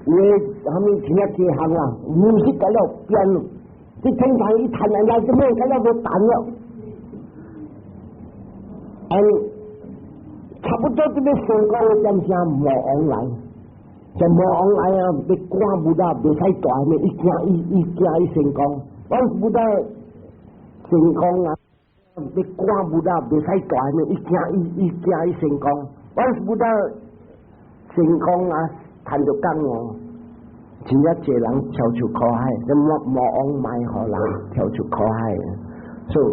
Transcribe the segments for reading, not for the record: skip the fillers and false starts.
有啥物聽一幾項啦，music 個了變，你聽堂一彈人家就咩個了都彈了，and 差不多這個成功的點聲魔王來，就魔王來啊！欲趕 Buddha 袂使大咩？伊驚伊伊驚伊成功，我 Buddha 成功啊！欲趕 Buddha 袂使大咩？伊驚伊伊驚伊成功，我 Buddha 成功啊！談著講哦，真正濟人跳出苦海，這魔魔王莫予人跳出苦海，所以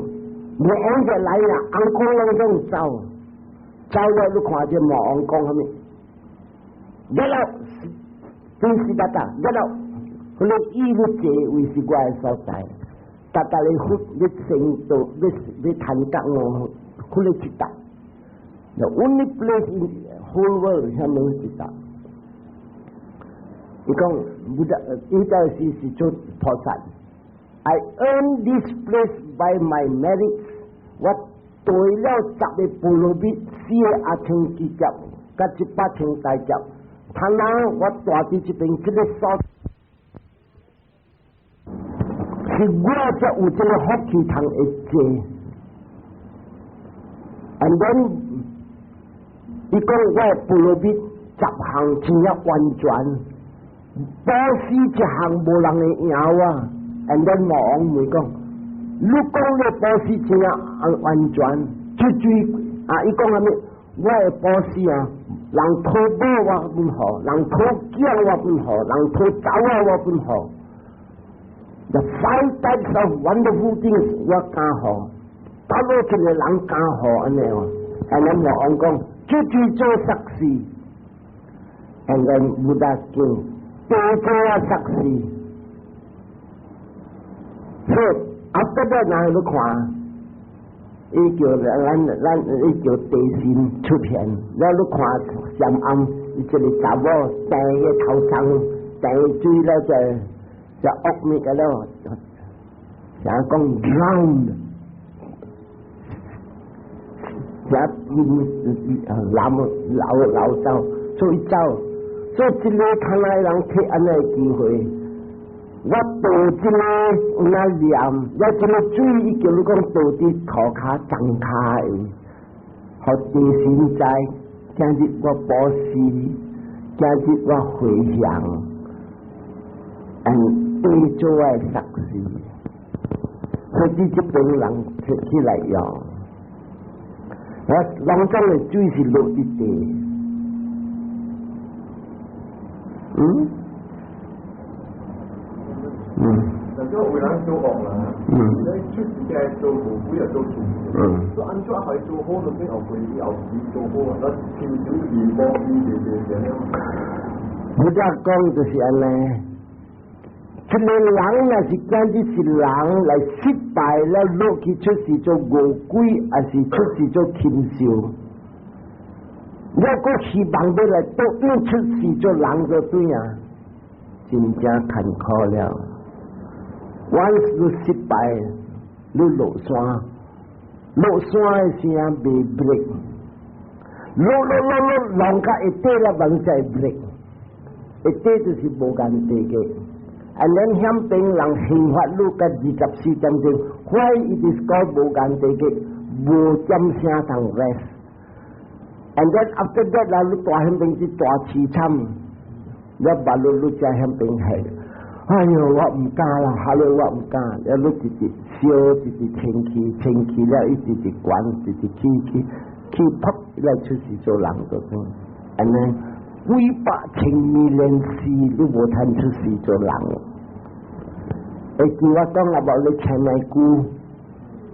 魔王就來啦，尪公攏總走。走了，你看這魔王講啥物？Get out，真是達達，get out！佢你伊你坐位是我的所在，達達你佛你成道，你你談覺悟，佢你一達。The only place in whole world 遐物一達。伊講，Buddha，伊就是是做菩薩。I earn this place by my merits。我對了十個波羅蜜，四個阿僧祇劫，佮一百千大劫。他那我住佇這邊這個所，是我才有這個福氣通會坐。And then，伊講我的波羅蜜十項真正完全，布施一項無人會贏我。And then 魔王問講，你講你布施真正完全，最最啊！伊講啥物？我的布施啊，人討某我分予，人討囝我分予，人討查某我分予。The five types of wonderful things 我敢予，倒落一個人敢予按呢哦。And then 魔王講，最最做實事，and then Buddha 叫，多做啊實事。所以 after that 若你看，伊叫咱咱伊叫地神出現，了你看禪暗，伊一個查某掟個頭上，掟水了就就惡物個了，想講 drown，想老老老走，所以走，所以這個看來人提按呢機會。我倒這個有那念，了這個水，伊叫你講倒佇塗跤髒跤的，予地神知，今日我布施，今日我回向，嗯，對做我的實事，所以這邊人提起來用，我攏總的水是落佇地，嗯。嗯。但係為人做惡啦，你出世嘅做無鬼又做善，所以按怎係做好，就變後悔以後自做好啊，那天少地幫啲地地這樣。我這講就是按呢，這個人若是講這是人來失敗了，落去出世做餓鬼，還是出世做禽獸？我閣希望欲來倒轉出世做人就對啊，真正艱苦了。Once 你失敗，你落山，落山的時陣袂 break，落落落落落到會底了，慢才會 break，會底就是無間地獄。And then 險邊人刑罰你到24點鐘，Why it is called 無間地獄？無點聲通 rest。And then after that 啦，你大險邊是大淒慘，你把你你才險邊去。哎喲，我毋敢啦，哈囉我毋敢，了你直直燒，直直清氣，清氣了，一直直懸，直直起起起撲來出世做人就對。按呢幾百千 million 世你無通出世做人。會記我講啊，無你請來久，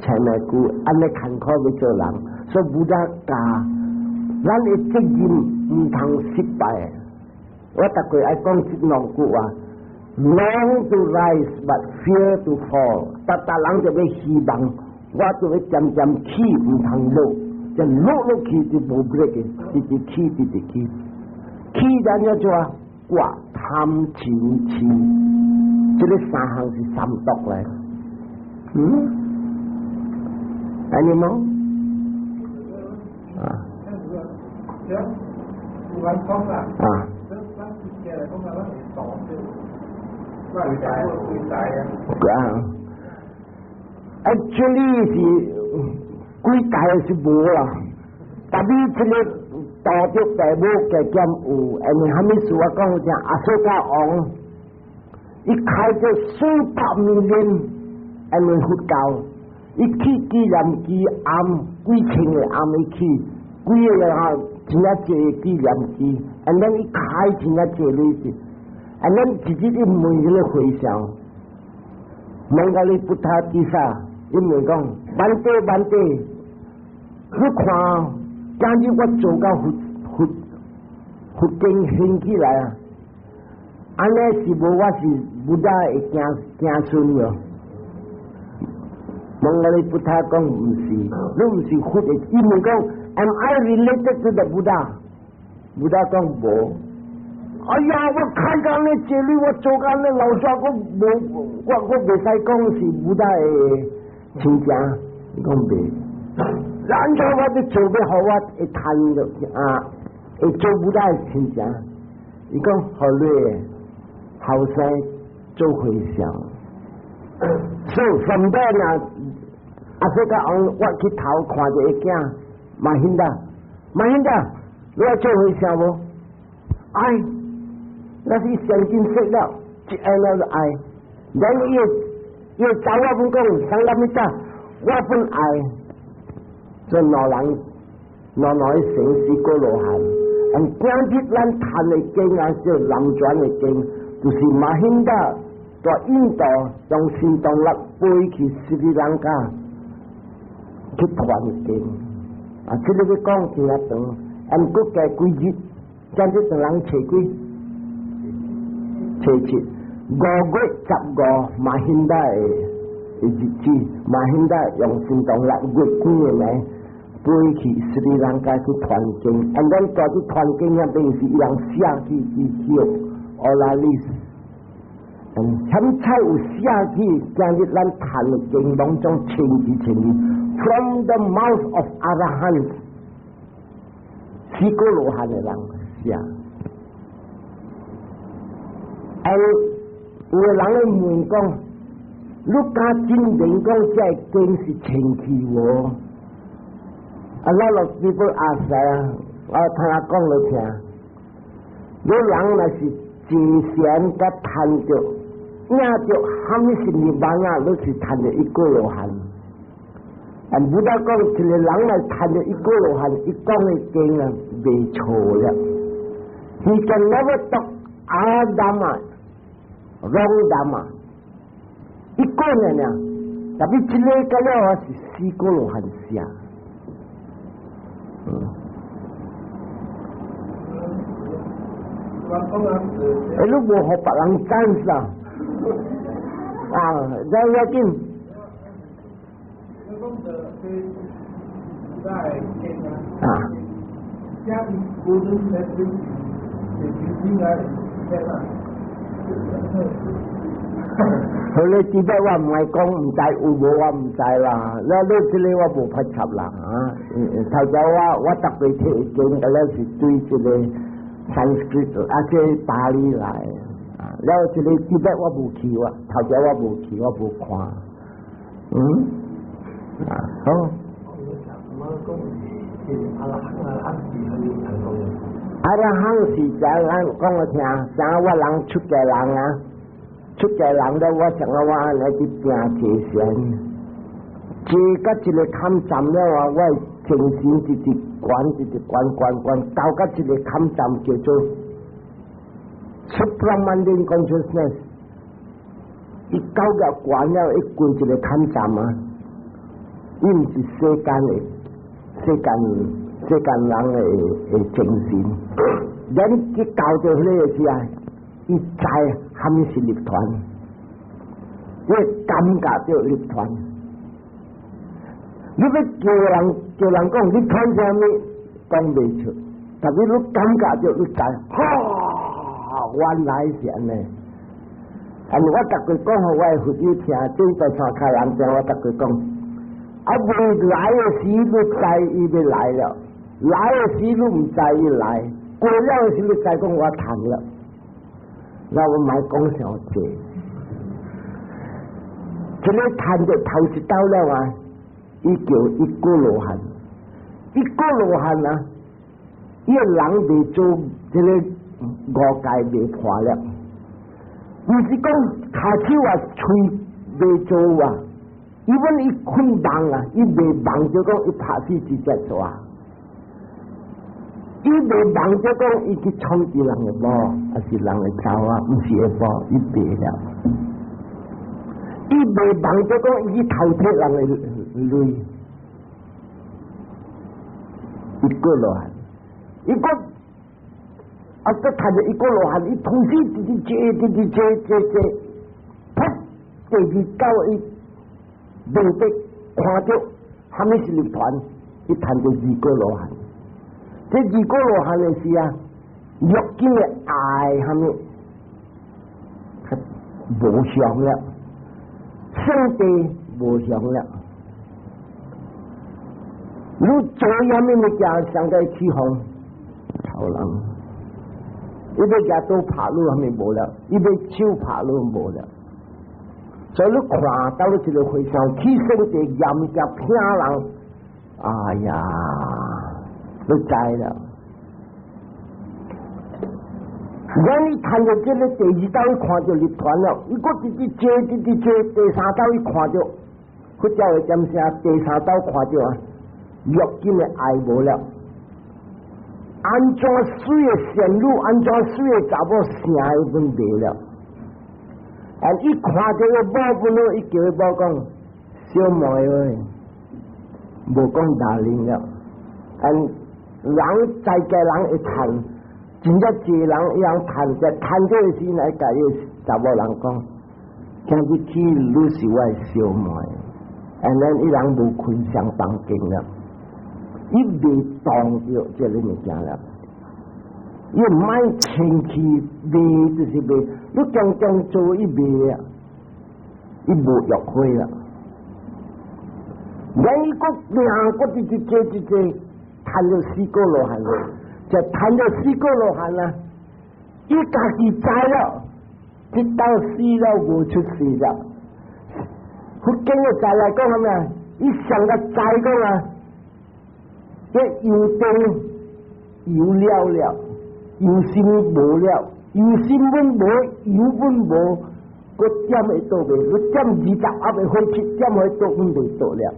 請來久，按呢艱苦欲做人，所以 Buddha 教，咱的責任毋通失敗。我逐個愛講這兩句話。Long to rise but fear to fall。逐逐人就欲希望，我就欲漸漸起，毋通落，就落落去就無 break 的，直直起，直直起。起咱要做啊？掛貪嗔痴，這個三項是三毒來。嗯？按呢無？啊。啊。講啊，咱會當對，對對大啊。啊，actually 是幾大是無啦，但係這個道德父母加減有，因為蝦米事我講聽，阿蘇卡王，伊開咗400 million，因為佛教，伊起紀念碑暗幾千個暗伊起，幾個啊真正濟紀念碑，and then 伊開真正濟鐳子，and then 直接伊問彼個和尚，問甲你 Buddha 底下，伊問講，Bhante Bhante，你看今日我做到佛佛佛經興起來啊！按呢是無我是 Buddha 的子子孫喲。問我你 Buddha 講毋是，你毋是佛的，伊問講，Am I related to the Buddha？Buddha 講無。哎呀，我開工咧，這裡我做工咧，老實我無，我袂使講是 Buddha 的親情，伊講袂。然後我欲做欲予我會趁著啊，會做 Buddha 的親情。伊講予你後生做和尚。So from there 啊，阿說甲王，我去頭看著伊囝，Mahinda，Mahinda，你愛做和尚無？愛，那是上真識了，一愛了就愛。然後伊伊查某本講，Sanghamitta，我本愛。做兩人，兩人成四果羅漢。但今日咱談的經啊，叫南傳的經，就是 Mahinda 在印度將神動力飛去斯里蘭卡去傳經。啊，這個欲講真長，按國家幾日，今日一人初幾？初七，5月15，Mahinda 的日子，Mahinda 用神動力月幾個來飛去斯里蘭卡去傳經，啊，咱在去傳經遐邊是伊人寫去去叫 Oral list，現在有寫去，今日咱談的經攏總千字千字，from the mouth of Arahant，四果羅漢的人寫。啊，有的人咧問講，你敢真正講這個經是清氣無？A lot of people ask 啊，我聽他講來聽。你人若是自禪佮談著，領著蝦米是涅槃啊？你是談著一果羅漢。啊，Buddha 講一個人來談著一果羅漢，伊講的經啊，袂錯了。He can never talk adhamma, wrong dhamma。一個人啊，特別這個個了是四果羅漢寫。欸，你無予別人 chance 啦？啊，再要緊。啊。家庭 golden message 是應該啦。好你記得我毋愛講，毋知有無我毋知啦。你你這個我無法插啦啊！頭先我我特別提經，個了是對這個 Sanskrit 啊，這巴利來啊。了這個記得我無去，我頭先我無去，我無看。嗯，啊好。阿羅漢阿羅漢是蝦米成功的？阿羅漢是怎咱講我聽，像我人出家人啊，出家人咧，我想我按呢去行坐禪，坐到一個坎站了啊，我精神直直懸，直直懸懸懸，到到一個坎站叫做 supramundane consciousness，伊到個懸了，伊過一個坎站啊，伊毋是世間的。世間世間人的的精神，咱去到著彼個時啊，伊知蝦米是涅槃，伊感覺著涅槃。你欲叫人叫人講涅槃是蝦米，講袂出，但是你感覺著你知，哈，原來是按呢。啊，我逐句講予我的佛友聽，這在山跤人聽我逐句講。啊，未來的時你知伊欲來了，來的時你毋知伊來，過了的時你知講我趁了。那我莫講傷濟。這个趁著頭一道了啊，伊叫一果羅漢，一果羅漢啊，伊个人未做這个五戒未破了，毋是講跤手啊、喙未做啊，伊阮伊睏夢啊，伊未夢就講伊拍死一隻蛇，伊未夢就講伊去創治人的某，抑是人的查某，毋是的某，伊袂了。伊未夢就講伊去偷提人的鐳，一果羅漢，一個啊，閣趁著一果羅漢，伊同時直直坐，直直坐坐坐，噗！第二道伊明白看著，啥物是涅槃，伊趁著二果羅漢。這二果羅漢的是啊，欲境的愛啥物，無相了，聖諦無相了。你做啥物物件，上個起風頭人，伊欲舉刀拍你，啥物無了，伊欲手拍你無了。所以你看到你這個和尚起聖諦嚴件騙人，哎呀，你知了。咱伊趁著這个第二道，伊看著涅槃了，伊閣直直坐，直直坐，第三道伊看著，佛教的點聲，第三道看著啊，欲境的愛無了，按怎媠的仙女，按怎媠的查某，啥伊攏袂了。啊！伊看著个某本咯，伊叫伊某講小妹喂，無講 darling 了。啊，人在家人會趁，真正濟人伊人趁，就趁這個時來共伊查某人講，今日起你是我的小妹，and then 伊人無開雙房間了，伊袂當著這个物件了。伊莫清氣袂就是袂，你強強做伊袂啊，伊無欲火啦。咱伊閣兩個直直坐直坐，趁著四果羅漢，就趁著四果羅漢啦。伊家己知了，直到死了無出世了。佛經的知來講啥物啊？伊上個知講啊，這油燈油了了。油心無了，油心阮無，油阮無，閣點會倒袂？你點20盒的火漆，點會倒阮袂倒了。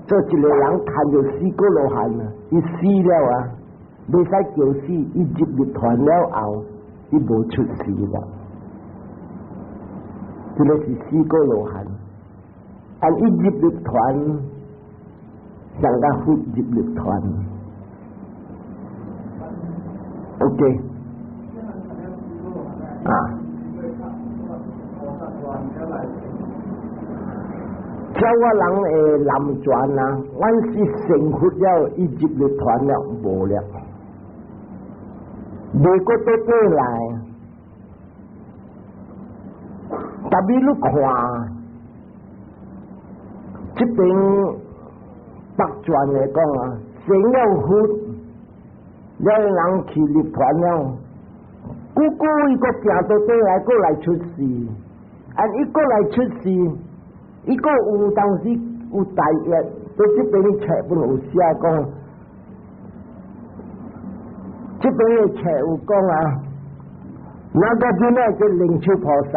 所以一個人趁著四果羅漢啊，伊死了啊，袂使叫死，伊入涅槃了後，伊無出世了。這个是四果羅漢，啊，伊入涅槃，上甲佛入涅槃。OK，啊，照我人的南傳啊，阮是成佛了，伊入涅槃了，無了，袂閣倒轉來。特別你看，這邊北傳來講啊，成了佛。了人去涅槃了，久久伊閣行倒轉來，閣來出世。啊，伊閣來出世，伊閣有當時有大業，佇這邊冊本有寫講，這邊的冊有講啊，那個囡仔叫靈丘菩薩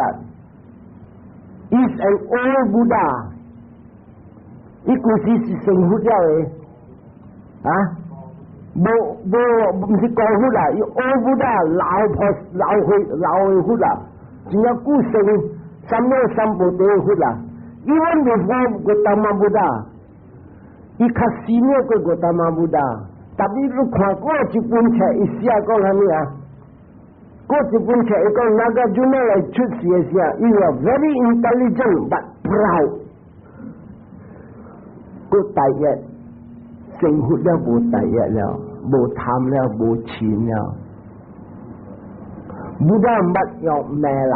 ，is an old Buddha，伊舊時是成佛了的，啊？無無，毋是古佛啦，伊 old Buddha 老婆老歲老的佛啦，真正古成三藐三菩提的佛啦。Even before Gautama Buddha，伊較 senior 過 Gautama Buddha。特別你看過一本冊，伊寫講啥物啊？過一本冊，伊講那個陣來出世的時候，伊話 very intelligent but proud。過大約成佛了無大業了。無貪了，無嗔了，Buddha 毋捌用罵人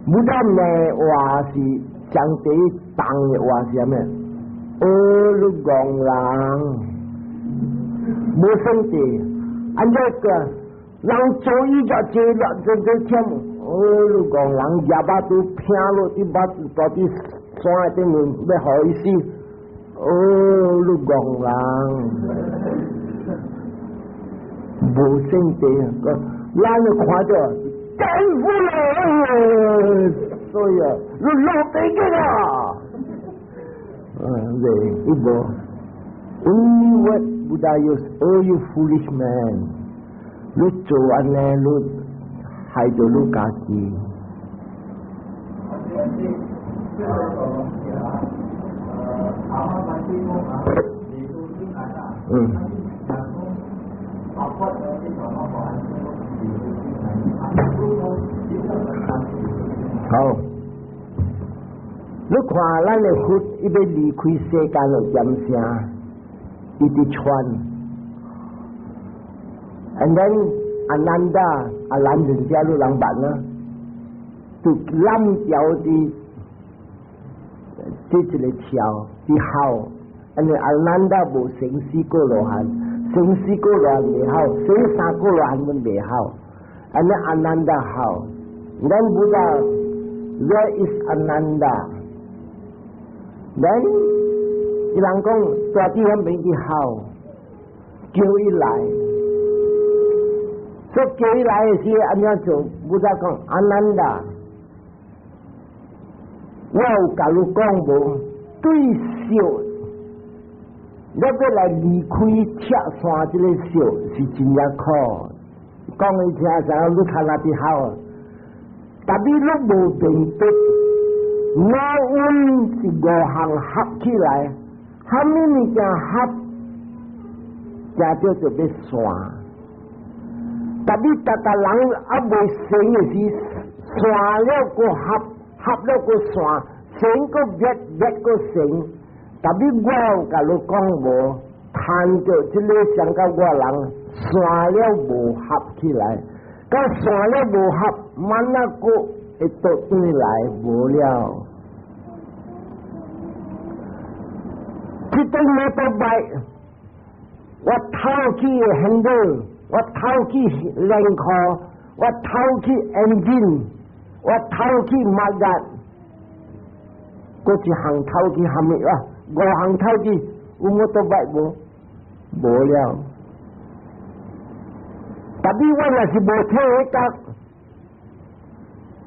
，Buddha 罵話是相對重的話是啥物？哦，你戇人，無算計，按怎個？人做伊個這個這這忝，哦，你講人廿把都拼落啲把到啲山頂面，欲予伊死，哦，你講人無聖地，講咱就看著政府了，所以啊，你落地獄啊！嗯，對，伊無。Only what Buddha use, "Oh, you foolish man!" 你做按呢，你害著你家己。好，你看咱的佛，伊欲離開世間的點聲，伊佇傳。And then Ananda，阿難人家你人捌啦，就攬掉佇這一个橋佇哭，因為阿難達無生死過羅漢，生死過羅漢袂好，生三過羅漢阮袂好，按呢阿難達好，then Buddha, "Where is Ananda?" Then 伊人講大地方邊佇哭，叫伊來。所以叫伊來的時，按怎做？Buddha 講阿難達，我有共你講無？對色，你欲來離開拆散這个色是真正苦。講伊聽啥？你看那佇哭，但你攏無明白，五蘊是五項合起來，啥物物件合，才叫做欲散。但你逐逐人猶未成的時，散了閣合，合了閣散，成閣滅，滅閣成。但你我有共你講無，趁著這个像甲我人散了無合起來，佮散了無合，慢仔閣會倒轉來無了。這種摩托拜，我偷去 handle，我偷去輪箍，我偷去 engine，我偷去馬達，閣一項偷去蝦米啊？五項偷去有摩托拜無？無了。但你我若是無體覺，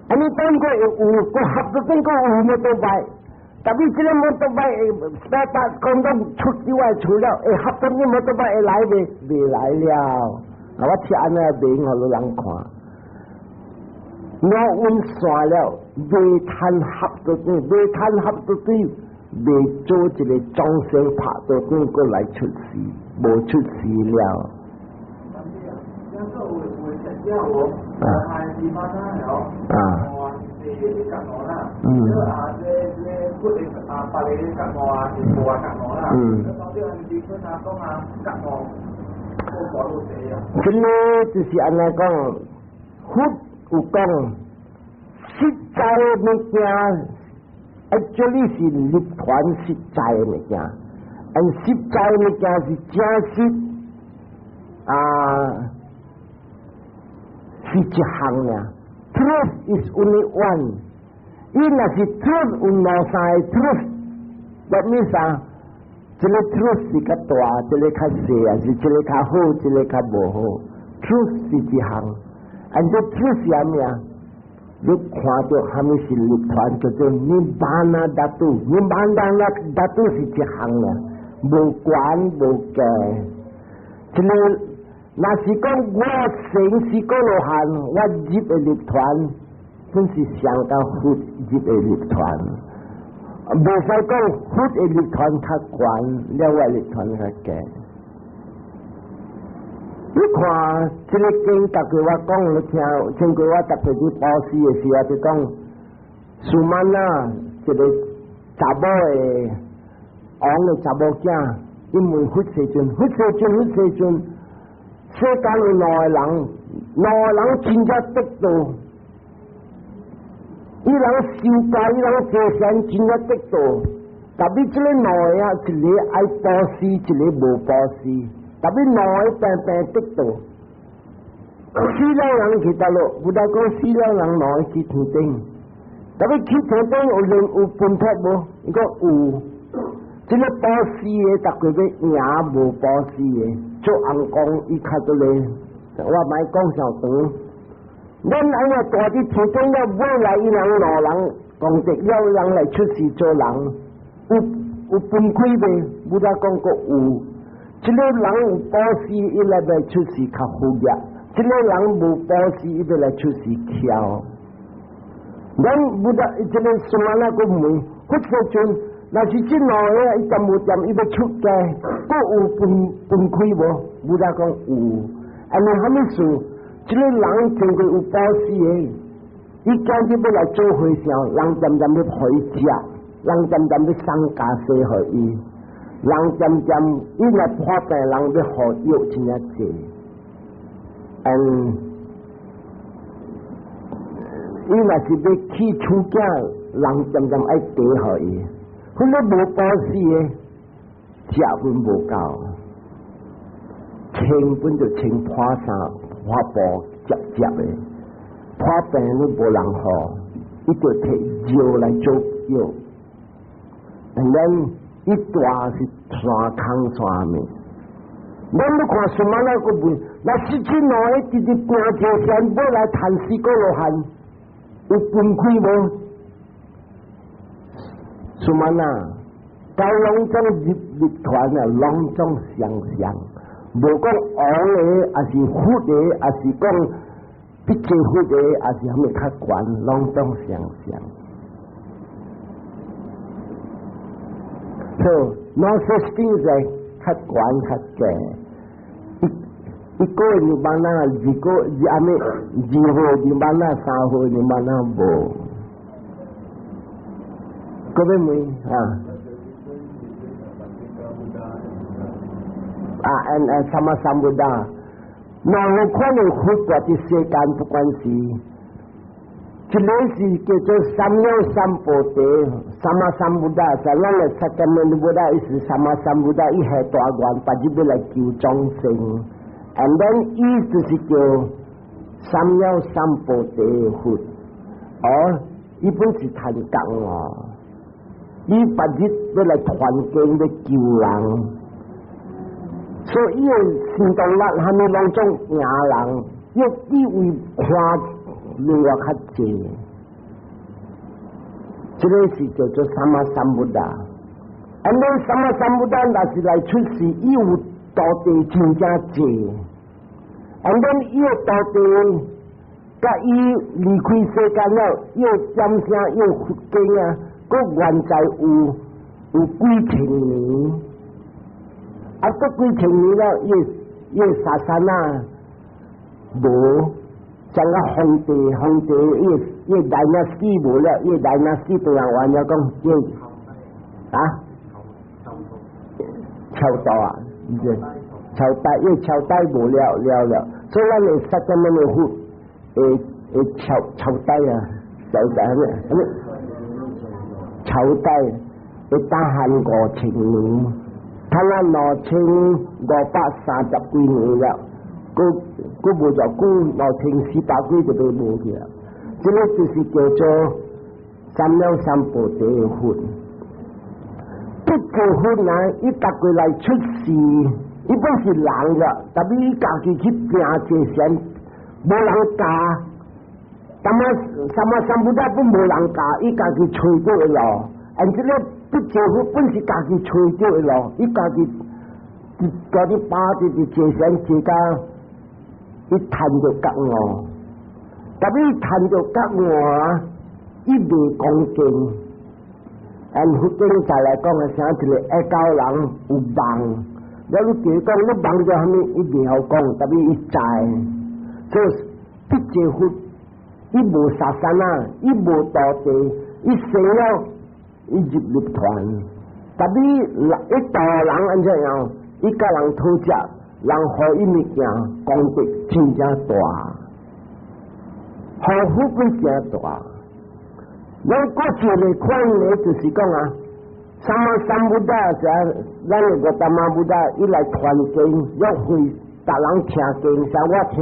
按呢當過會有，閣合做變閣有摩托拜。但你這个摩托拜會八講到出以外除了會合做啲摩托拜會來未？未來了。啊！我聽按呢明予你人看，五蘊散了，袂趁合做對，袂趁合做對，袂做一个眾生拍做對，閣來出世，無出世了。啊。這个就是按呢講，佛有講，實在物件，actually 是涅槃實在物件，而實在物件是真實啊，是一項爾。Truth is only one。伊若是 truth 有兩三个 truth，that means 啊，這个 truth 是較大，這个較細，還是這个較好，這个較無好？Truth 是一項，按這 truth 是啥物啊？你看著蝦米是涅槃，叫做 Nibbana dhatu，Nibbana dhatu 是一項爾，無懸無低。這个若是講我成四果羅漢，我入的涅槃，真是上到佛入的涅槃。袂使講佛的涅槃較懸，了我涅槃較低。你看這个經，逐個我講你聽，經過我逐個去布施的時候，就講蘇曼啊，一個查某的王的查某囝，伊問佛世尊，佛世尊，佛世尊，世間有兩個人，兩個人真正得道，伊人修教，伊人坐禪真正得道，但比這个兩個啊，一个愛布施，一个無布施，但比兩個平平得道。死了人去佗落？Buddha 講死了人攏去天頂，特別去天頂有人有分別無？伊講有，這個布施的，逐個欲贏無布施的，做尪公伊較做咧，我莫講上長。咱按呢蹛佇天頂了，尾來伊人兩人功德了，人來出世做人，有分開袂？Buddha 講閣有，這個人有布施，伊來欲出世較富裕；這個人無布施，伊欲來出世抾。咱 Buddha 這個 Sumana 閣問，佛世尊，若是這兩个伊恬無恬伊欲出家，閣有分開無？Buddha 講有，按呢蝦米事？這個人經過有布施的，伊今日欲來做和尚，人漸漸欲予伊食，人漸漸欲送袈裟予伊，人漸漸伊若破病，人欲予藥真正濟。伊若是欲去出家，人漸漸愛茶予伊。彼個無布施的，食本無夠，穿本就穿破衫破布摺摺的，破病都無人予，伊就提尿來做藥。And then 伊蹛是山空山的。咱欲看 Sumana 閣問，若是這兩个直直行這線，欲來趁四果羅漢，有分開無？Sumana，該攏總入涅槃啊，攏總相像，無講王的，抑是佛的，抑是講必濟佛的，抑是蝦米較懸，攏總相像。So no such thing 在較懸較低，一個 nirvana，二個阿咩二號 nirvana，三號 nirvana 無。各位問啊？啊，and Sammasambuddha，兩個款的佛蹛佇世間不管是，一個是叫做三藐三菩提，Sammasambuddha，在咱的釋迦牟尼佛伊是 Sammasambuddha，伊下大願，別日欲來救眾生，and then 伊就是叫三藐三菩提佛，哦，伊本是談覺哦。伊別日欲來傳經欲救人，所以伊的行動力蝦米攏總贏人，伊以為看另外較濟，這個是叫做 Sammasambuddha。And then Sammasambuddha 若是來出世，伊有徒弟真正濟。And then 伊的徒弟，佮伊離開世間了，伊的掌聲，伊的佛經啊。閣原在有幾千年，啊，閣幾千年了，伊 sasana 無，像個皇帝，皇帝伊 dynasty 無了，伊 dynasty 對人完了講，伊啊，朝代啊，毋是朝代，伊朝代無了了了，所以咱的釋迦牟尼佛會朝代啊，朝代蝦米蝦米？朝代會打限5000年，他那2530幾年了，閣閣無偌久，2400幾就欲無去了。這個就是叫做三藐三菩提的佛。不過佛呢，伊逐過來出世，伊本是人個，但伊家己去拼這線，無人教。Sammasambuddha 本無人教，伊家己揣著的路。按這個不濟佛本是家己揣著的路，伊家己家己把這個坐禪坐到伊趁著覺悟，特別伊趁著覺悟啊，伊袂恭敬。按佛經再來講的，像一個愛教人有夢，了你假講你夢著蝦米，伊袂曉講，特別伊知。所以不濟佛，伊無 sasana，伊無徒弟，伊生了伊入涅槃。特別伊度人按怎樣，伊共人討食，人予伊物件，功德真正大，予福本真大。咱過去的款呢，就是講啊，Sammasambuddha 時，咱的 Gotama Buddha 伊來傳經，欲會逐人聽經，像我聽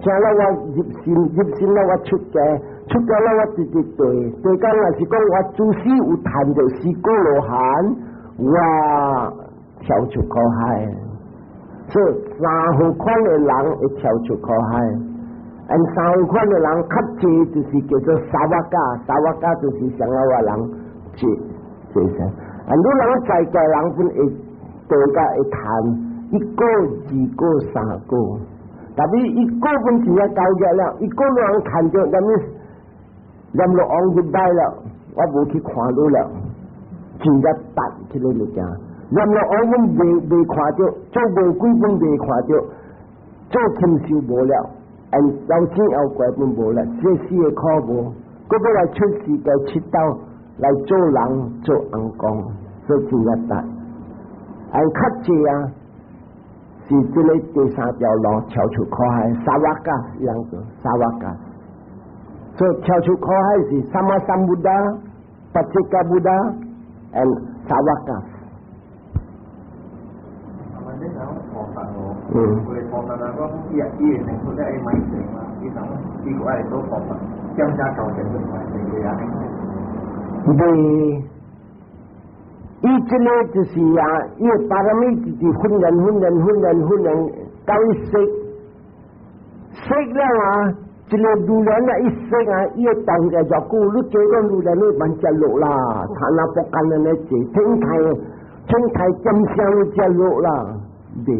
聽聽了我入心，入心了我出家，出家了我直直對，對講若是講我祖師有談到四果羅漢，我跳出苦海。所以三號款的人會跳出苦海，and 三號款的人較濟就是叫做 Sāvaka，Sāvaka 就是像我人濟濟生。啊，你人在家人本會對甲會談一果、二果、三果，特別一果本真正交業了，一果人看著，那麼閻羅王入來了，我無去看到了，真正達這個物件。閻羅王阮未看著，做餓鬼阮未看著，做禽獸無了，and 妖精妖怪阮無了，這四個苦無，閣欲來出世界七道來做人做尪公，所以真正達。and 較濟啊，是這個第三條路跳出苦海，Sāvaka 是樣子，Sāvaka。所以跳出苦海是 Sammāsambuddha、Paccekabuddha、and Sāvaka。嗯，有個菩薩啊，講伊伊會成佛咧，會買成嘛，伊講伊個愛做菩薩，點正高成就買成個啊。對，伊這個就是啊，伊個巴羅蜜就是訓練、訓練、訓練、訓練，到伊識識了啊，這個如來啊，一識啊，伊會當個就久，你這個如來你蠻接落啦，他那不干的那這天台天台點聲接落啦，對。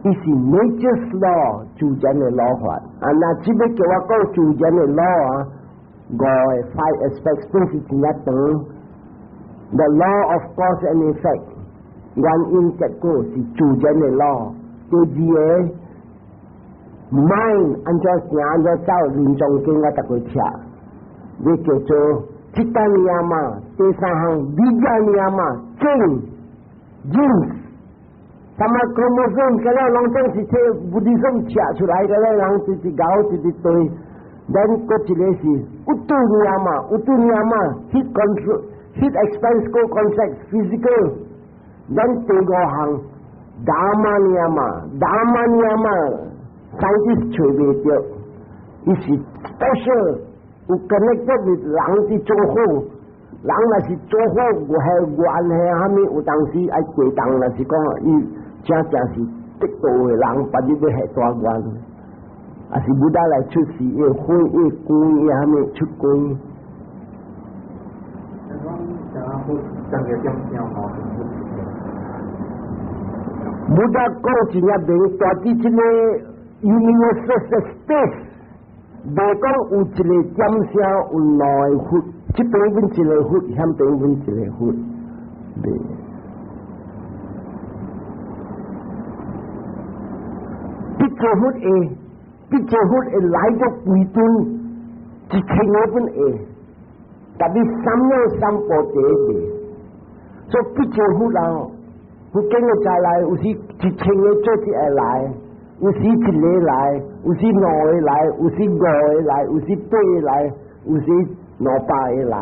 伊是 nature's law 自然的老法啊！那這邊叫我講自然的 law 啊，五個 five aspects 本是真正長。The law of cause and effect 原因結果是自然的 law。第二個 mind 按怎行按怎走，臨終經我逐個聽，你叫做 citta niyama。第三項 bija niyama 正 genes。什麼 chromosome 個了，攏總是這 Buddhism 寫出來個了，人直直搞直直對。咱閣一個是 utu niyama，utu niyama heat control heat expands cold contract physical。咱第五項 dhamma niyama，dhamma niyama scientist 揣袂著，伊是 special 有 connected with 人佇做好。人若是做好，有係緣係蝦米？有當時愛過動，若是講伊真正是得道的人，別日欲下大願，啊是佛陀來出世，伊火伊光伊蝦米出光。講個點聲吼？佛陀講真正明，大佇這個 universe space，袂講有一個點聲有兩個佛。這邊阮一個佛，遐邊阮一個佛，對。必做佛會，必做佛會來到幾尊，一千個本會，特別三藐三菩提會，所以必做佛人，佛經的再來，有時一千個做一個來，有時一個來，有時兩個來，有時五個來，有時八個來，有時200個來。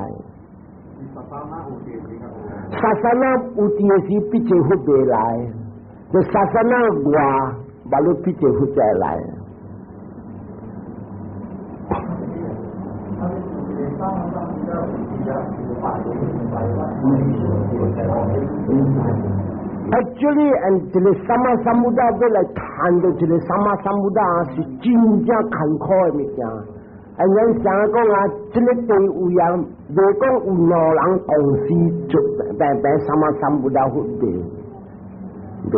Sāsana 有佇的時，必做佛袂來；就 sāsana 外，馬路必做佛才來。Actually，and 這個 Sammāsambuddha 欲來談著這個 Sammāsambuddha 是真正艱苦的物件。啊，咱想講啊，這個地位啊，袂講有兩人同時做平平 Sammāsambuddha 佛的，對。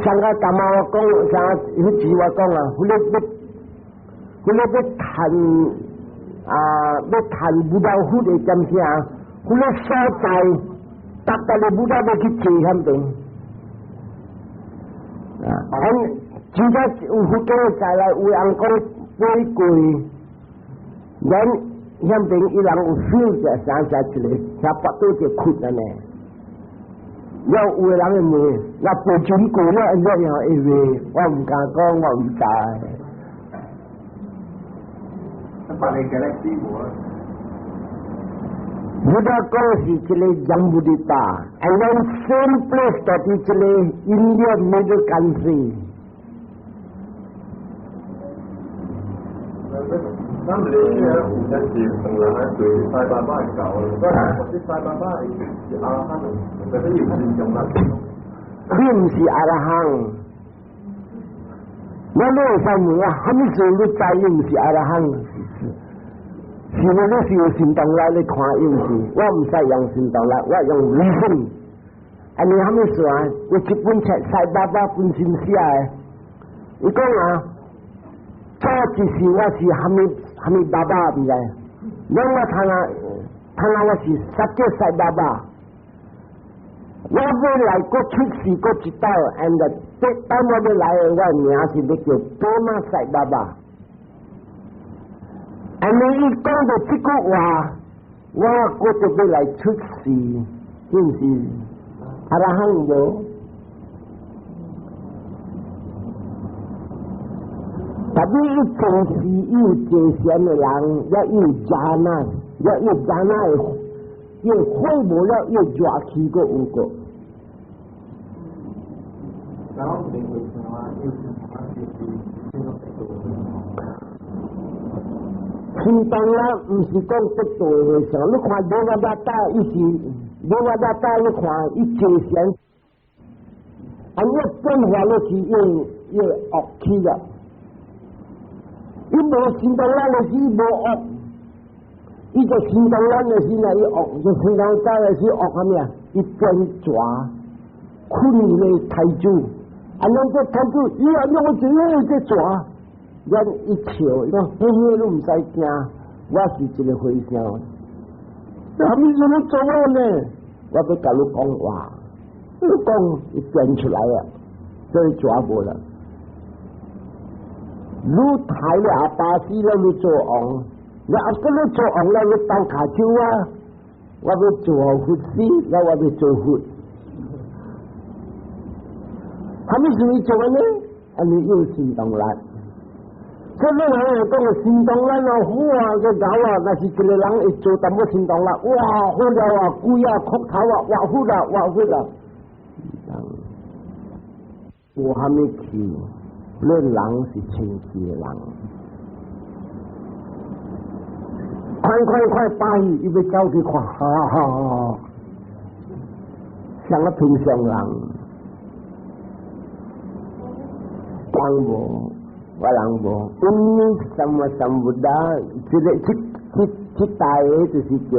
上個幹嘛我講，上個彼時我講啊，彼個欲，彼個欲談啊，欲談佛陀佛的點聲，彼個所在，逐逐個佛陀欲去坐遐邊。啊，真正有佛經的在來，有人講飛過。咱遐邊伊人有 feel 者啥啥一個，遐腹肚就窟安呢。了有的人會問，那背準過了，按怎樣會話？我毋敢講，我毋知。別個 galaxy 無啊？我講是這個 Jambudīpa，and then same place 到佇這個 India middle country。咱唔理解有陣時同人喺對賽爸爸係教嘅，或者賽爸爸係阿羅漢，或者要善用啦。你毋是阿羅漢，我你會使問啊？啥物事你知伊毋是阿羅漢？是咪你是有行動力？你看伊毋是？我毋使用行動力，我用 reason。啊，你啥物事啊？有一本冊賽爸爸本身寫的，伊講啊，早一時我是蝦米蝦米爸爸毋知，兩我聽啊，聽啊我是薩叫賽爸爸。我欲來閣出世閣一擺，and 這當我欲來的，我名是欲叫波瑪賽爸爸。按呢伊講到這句話，我閣就欲來出世，是毋是？阿羅漢無？特別伊重視有這賢的人，也有渣男，也有渣男的，伊火無了，伊熱氣閣有個。然後你會想啊，要想啊，就是這種得道。心動啦，毋是講得道的時候，你看羅瓦達達，伊是羅瓦達達，你看伊這賢，啊，伊變化落去，越越惡氣了。伊無心動力的時無惡，伊就心動力的時呢，伊惡，就心動力的時惡啥物啊？伊變蛇，困咧太子，啊，咱這太子，伊啊，我就用這蛇，咱一笑，伊講，嘿嘿，你毋使驚，我是一個和尚，啥物事你做我呢？我欲共你講話，你講伊變出來啊，所以蛇無啦。你抬了阿巴斯了，你做王，你阿哥你做王了，你鬥跤手啊！我欲做佛師，那我欲做佛。啥物事你做呢？啊，你有行動力。所以你人講行動力哦，好啊，個狗啊，若是一個人會做淡薄行動力，哇，好了啊，鬼啊，哭頭啊，活佛啊，活佛啊，無蝦米氣。你人是清氣的人，快快快，巴伊伊欲走去看，哈哈，像個平常人，人無，我人無，因為什麼什麼的，這個這這這大個就是叫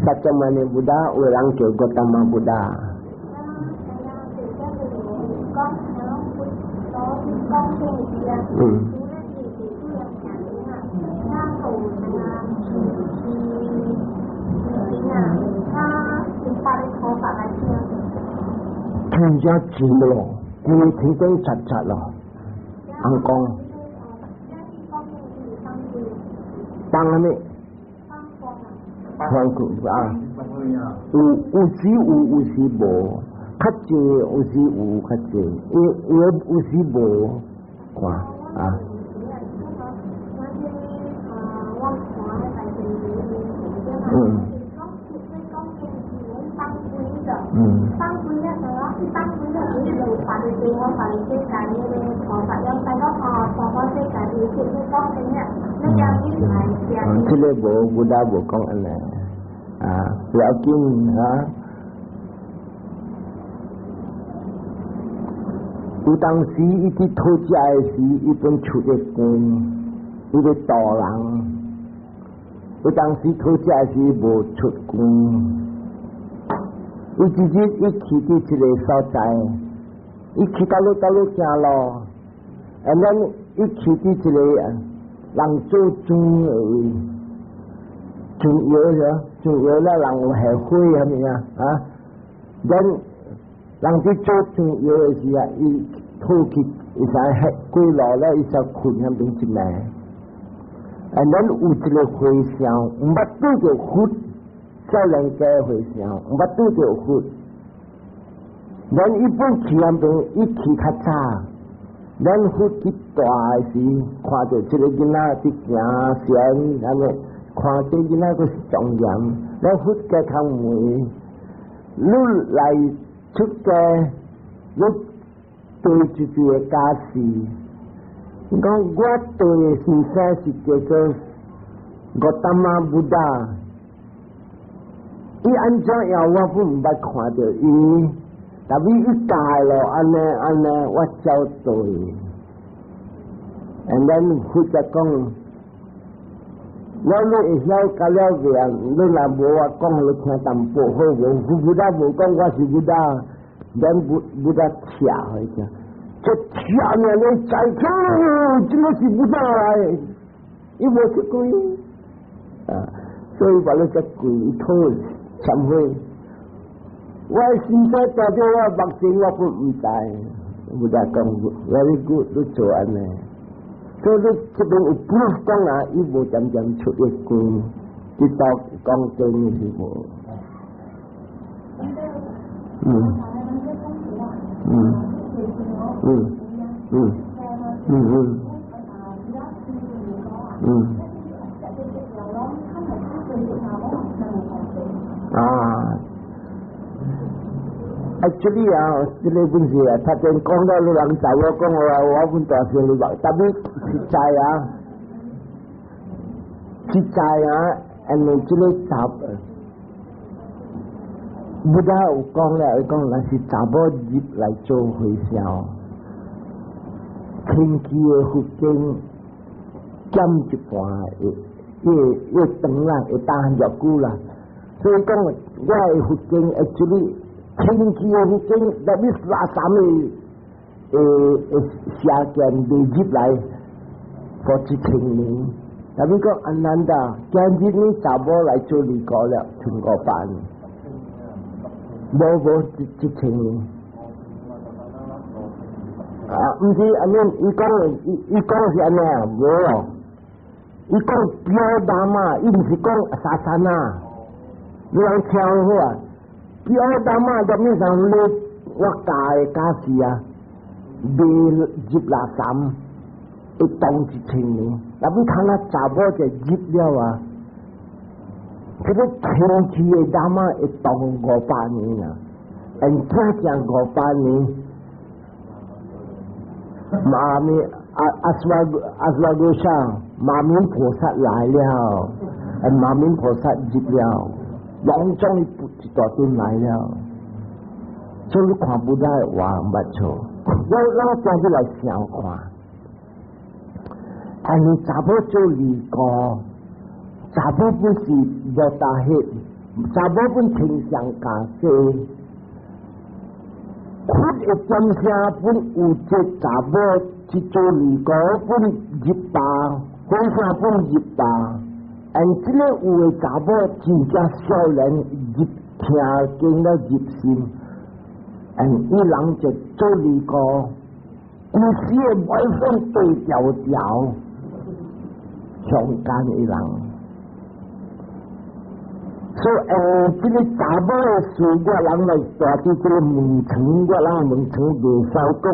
薩迦牟尼佛，有人叫高達摩佛。嗯。聽遮錢咯，規天講柒柒咯，翁講。放啥物？放啊！有有時有，有時無。較濟有時有，較濟，有有有時無，看啊。嗯。嗯。嗯，這個無，佛陀無講按呢，啊，不要緊啊。有當時伊去討食的時，伊本出個光，伊咧度人。有當時討食的時無出光，伊直接伊去佇一個所在，伊去佗落佗落行路，啊，咱伊去佇一個人做磚的位，磚窯爾，磚窯了人有下火啥物啊？啊，咱。人佇做磚窯的時啊，伊討去，伊使歇過路了，伊才睏遐邊一暝。啊，咱有一個和尚，毋捌拄著佛，少年家和尚，毋捌拄著佛。咱一般去遐邊，伊去較早，咱佛去大的時，看著這個囡仔佇行善，按呢看這囡仔閣是莊嚴，咱佛加較問，你來出家，你對一個家事，講我對先生是叫做 Gautama Buddha，伊按怎樣我都毋捌看著伊，但是伊教咯，按呢按呢，我照對。And then 負責講，了你會曉甲了未啊？你若無我講，你聽淡薄好無？Buddha 無講我是 Buddha，then Buddha 聽去聽。這聽呢，你知影，這個是 Buddha 來，伊無出軌啊，所以話你這跪討懺悔。我先生代表我目前我都毋知，Buddha 講 very good，你做按呢。所以你這邊有 proof 講啊，伊無漸漸出一句，直到講真是無。啊，actually 啊，這個本事啊，他先講到你人知我講我我本大聲你話，特別實在啊，實在啊，因為這個雜，Buddha 有講咧，伊講那是查某入來做和尚，天氣的佛經減一半，會會會長啦，會當偌久啦。所以講我的佛經 actually 天氣的佛經，特別垃圾的邪見未入來，for 一千年。特別講阿難達，今日你查某來做尼姑了，千五百年。無無一一千年。啊，毋是按呢，伊講伊伊講是按呢啊，無哦。伊講 pure Dhamma，伊毋是講 sasana。你人聽好啊，pure Dhamma 就變成你我教的教示啊，未入垃圾，會當一千年。那你看那查某就入了啊，這個天氣的 Dhamma 會當五百年啊，嗯，真正五百年。馬明阿阿斯瓦阿斯瓦羅莎，馬明菩薩來了，馬明菩薩入了，攏總一大堆來了，所以你看不到話毋捌錯，我我今日來想看，但是查某做尼姑，查某本是無大血，查某本天上加濟。佛的尖聲本有這查某去做尼姑本入吧，和尚本入吧，但這個有的查某真正少年入聽經了入心，嗯，伊人就做尼姑，規時的歪風對調調，強姦伊人。所以，這個查某的事，我人來大佇這個門層，我人門層袂使講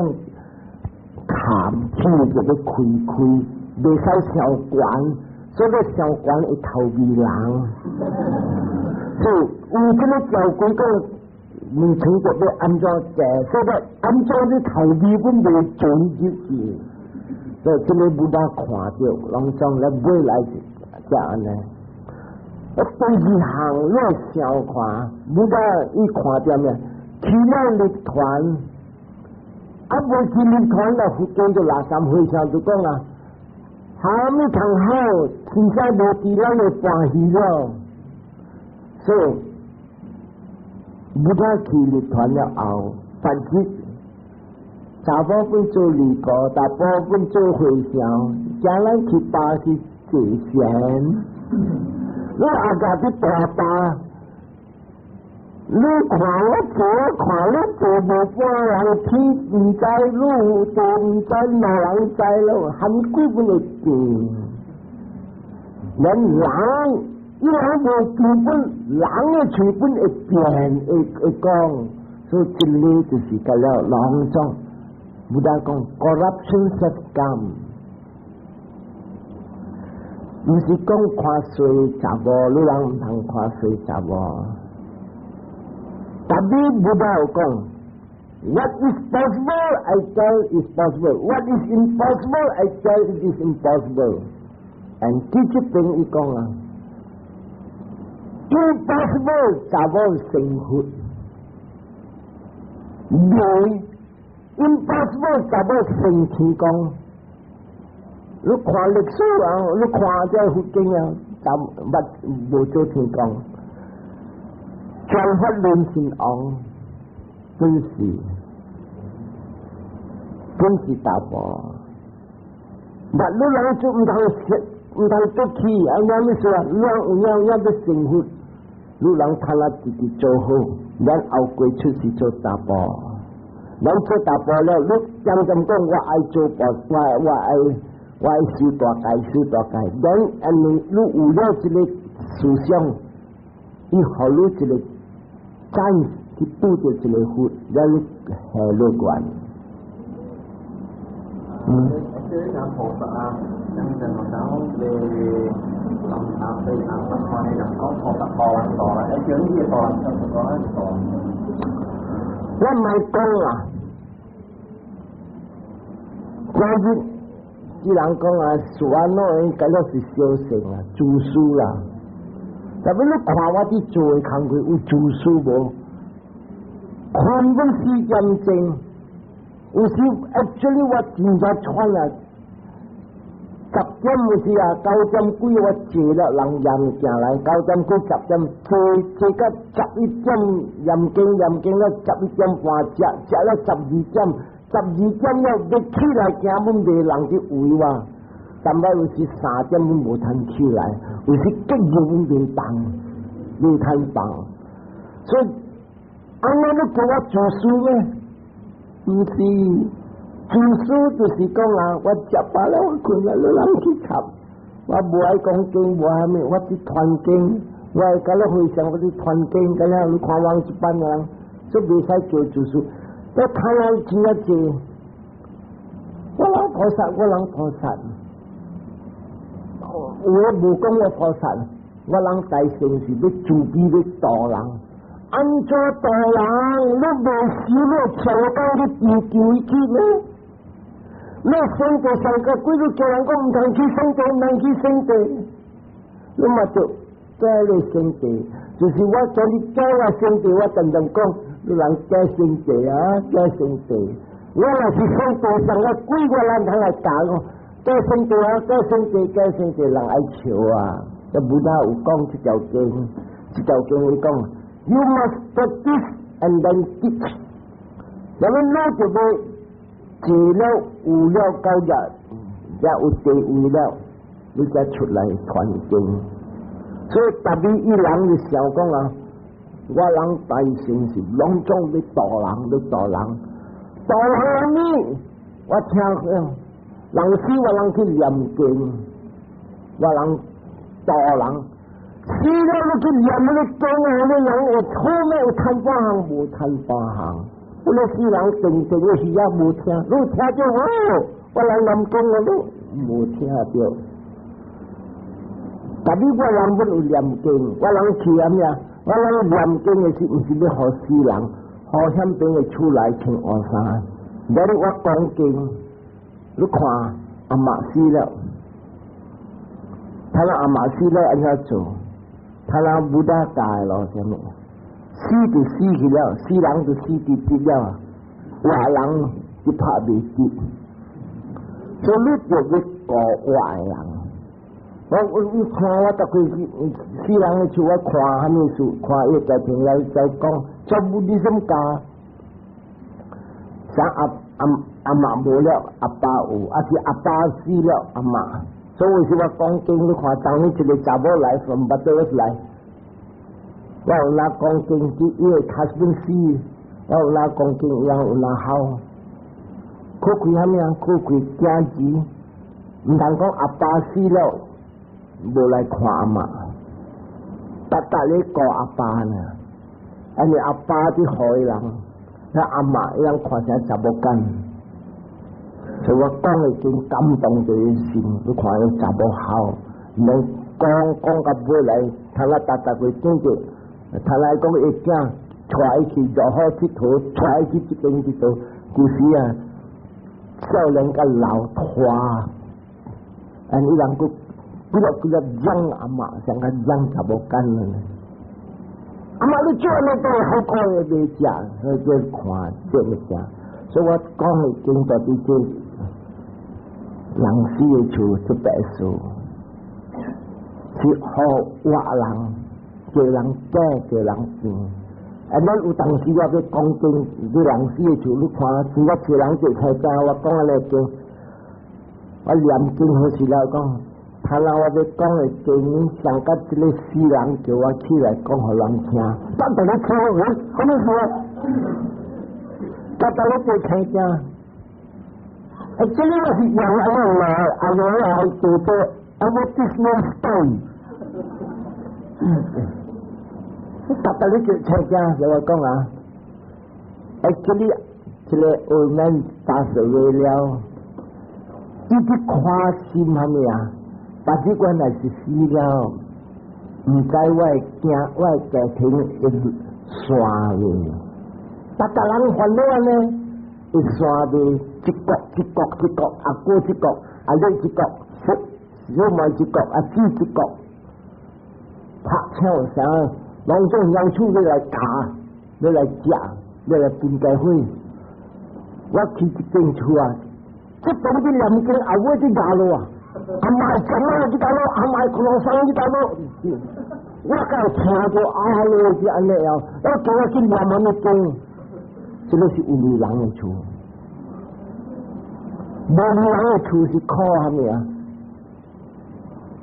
談天就欲開開，袂使傷懸，所以傷懸會逃避人。所以有這個條規講，門層就欲按怎坐，所以按怎你逃避本袂准入去。所以這個 Buddha 看著，攏總來未來才按呢。我對二項你想看，Buddha 伊看著咩？去了入團，啊無去入團了，佛經就垃圾和尚就講啊，蝦米通好，現在無佇咱的歡喜了。所以，Buddha 去入團了後，反正查某本做尼姑，查埔本做和尚，將咱去巴去借錢。你阿家啲大大，你看我做，看你做無半人天毋知，路做毋知，哪人知咯？含鬼本會做。連人，伊人無基本，人的嘴本會變，會會講，所以這個就是個了攏總，Buddha 講 corruption have come。毋是講看衰查某，你人毋通看衰查某。特別 Buddha 有講， What is possible, I tell is possible. What is impossible, I tell it is impossible. And 這這邊伊講啊，impossible 查某成佛，未 impossible 查某成天公。你看歷史啊，你看這佛經啊，就捌無做天公，轉法輪聖王，本是查埔。但你人做毋通食，毋通出去，啊！我咩說啊？你有影影欲成佛，你人睇下自己做好，咱後過出世做查埔。咱做查埔了，你漸漸講我愛做婆，我愛修大戒，修大戒。咱按呢，你有了這個思想，伊予你一個 chance 去拄著一個佛，咱下落關。嗯。這個菩薩啊，人就講你林啊，對啊，佛看你人講菩薩度人度啦，叫你度人就講你度。我毋愛講啦，今日這人講啊，樹安怎應該了是小乘啊，自私啦。特別你看我佇做的工課有自私無？困欲4點鐘，有時 actually 我真正喘啊，10點有時啊，9點幾我坐了人念物件來，9點幾10點坐坐到11點念經念經了11點半食，食了十二點，十二點了欲起來行，阮袂人去圍我，淡擺有時3點阮無通起來，有時激熱阮袂動，袂通動，所以按呢你叫我自私咩？毋是，自私就是講啊，我食飽了，我睏了，你人去插，我無愛講經，無愛啥物，我去傳經，我愛佮你回想，我去傳經，佮了你看我一般人，所以袂使叫自私。我睇下真正濟，我人菩薩，我人菩薩，我無講我菩薩，我人大乘是欲慈悲欲度人。按怎度人？你袂死，你跳到你地球去咩？你聖地上個幾日叫人講毋通去聖地，毋通去聖地，你嘛就改你聖地，就是我叫你改我聖地，我常常講，你人改聖地啊，改聖地。我若是聖地上個鬼，我人通來教我，改聖地啊，改聖地，改聖地，人愛笑啊。這 Buddha 有講這條經，這條經伊講。You must practice and then teach。那麼你就欲做了有了到日，也有地位了，你才出來傳經。所以特別伊人就想講啊，我人大乘是攏總欲度人，欲度人，度人呢？我聽人死我人去念經，我人度人。死了你去念那個經啊，你人會好咩？有趁半項無趁半項？我那死人靜靜的時也無聽，你聽著哦，我來念經我都無聽著。特別我人欲有念經，我人去啊咩？我人念經的是毋是欲予死人，予遐邊的出來穿烏衫？然我講經，你看阿媽死了，他那阿媽死了按怎做？他那 Buddha 教咯，啥物？死就死去了，死人就死佇佇了，活人就拍袂得。所以你就欲顧活的人。我看我逐回死人的厝，我看啥物事，看伊家庭來在講，全部你怎教？啥阿阿媽無了，阿爸有，抑是阿爸死了，阿媽。所以是我講經，你看當日一個查某來從巴德來，我有哪講經，伊個 husband 死，我有哪講經，伊有哪好，可貴啥物啊？可貴囝兒，毋通講阿爸死了，無來看阿媽，逐逐咧顧阿爸呢，因為阿爸佇好的人，那阿媽伊人看成查某囝。所以我講的真感動著伊心，你看伊查某好，免講講到尾來，他來逐逐會見著，他來講伊囝，帶去就好𨑨迌，帶去這邊𨑨迌，舊時啊，少年甲老拖，啊，伊人閣幾粒幾粒養阿嬤，像個養查某囝呢。阿嬤你做按呢都好過的袂食，所以這看這物件，所以我講的經到底這人死的厝這白事，是予活人，叫人假叫人變。啊，咱有當時我欲講經，你人死的厝，你看，真正找人做開講，我講按呢經，我念經好時了講，他若我欲講的經，上甲這個死人叫我起來講予人聽，咱佇咧聽，我什麼事？咱佇咧做聽聽。欸，這個是用按呢來，按呢來叫做 advertisement style。逐逐你做聽聽，就我講啊，actually 這個 old man pass away 了，伊去看心蝦米啊？但這關係是死了，毋知我的囝，我的家庭會散未？逐逐人煩惱按呢，會散未？一國一國一國，阿哥一國，阿女一國，小妹一國，阿姊一國，拍槍聲，攏總養厝欲來咬，欲來食，欲來分家伙。我去一間厝啊，這邊去念經，後尾去咬落啊！阿媽講啊，去咬落，阿媽可能生去咬落。我敢聽到阿羅是按呢啊，我叫我去念按呢經，這個是有人的厝，無人的厝是靠蝦米啊？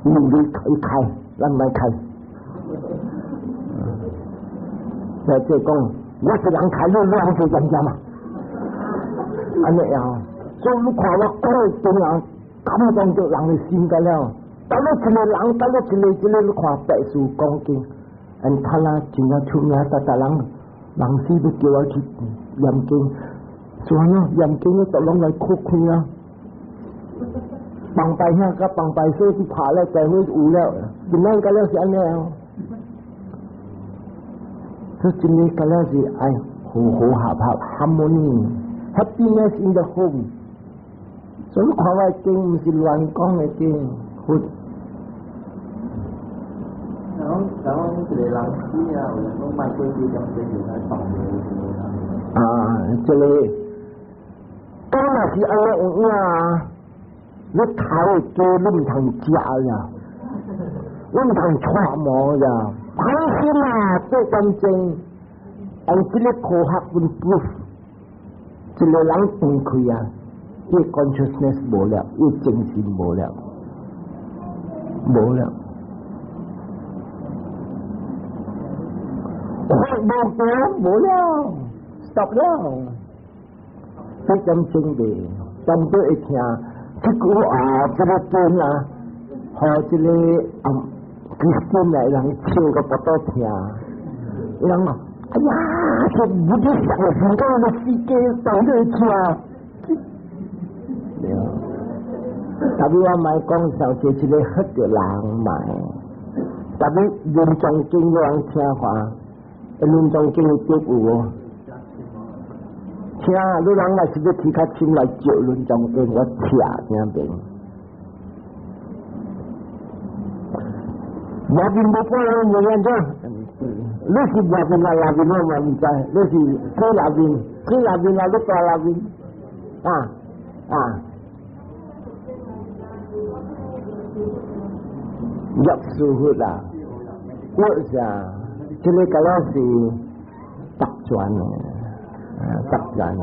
門你開，咱莫開。所以這講，我是人開，你兩做專家嘛？按呢啊，所以你看我講的經啊，感動著人的心個了。當你一個人，當你一個一個，你看白事講經，嗯，他啦真正出名，逐逐人人死都叫我去念經，所以呢，念經都攏來哭開啊。幫拜兄佮幫拜嫂去拍咧，就會有了，今仔個了是按呢啊。所以真個個了是愛和和合合，harmony，happiness in the home。所以看我經毋是亂講的經，佛。然後一個人死啊，有人講莫過4點鐘就使放的。啊，這個講若是按呢有影啊，你頭會雞你毋通食呀，你毋通揣摩呀，放心啊，8點鐘，按這個科學本 proof，一個人斷開啊，伊 consciousness 無了，伊精神無了，無了。無無無了，stop 了，8點鐘的，差不多會聽，這句啊，這個經啊，予這個啊，Christian 來人笑個腹肚疼，伊人講，哎呀，這不是相信講個世界當做聽，對啊，特別我莫講上這一個喝著人莫，特別臨終經有人聽話。臨終經得有無？聽，你人若是欲提較深來照臨終經，我聽聽邊。外面無半人無安怎？你是外面啊，內面我嘛毋知。你是去內面，去內面啊，你大內面啊啊！入師傅啦，我是啊。這個敢若是特權的，特權的。